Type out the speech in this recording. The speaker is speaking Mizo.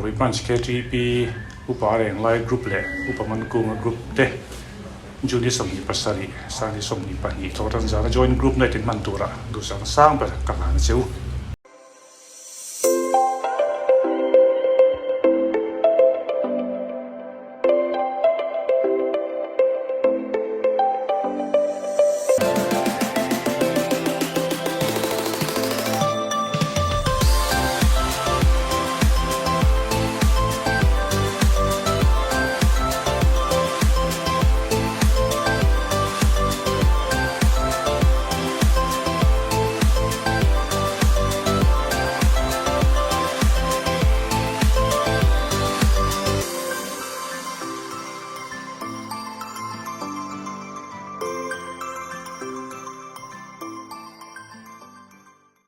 Dawrpui Branch ktp Upa Renglai Group leh Upa Mankunga Group te June ni 27, Sang ni 22 thawk atan zana Joint Group Night in hman turah duhsakna sang ber ka hlan a che u.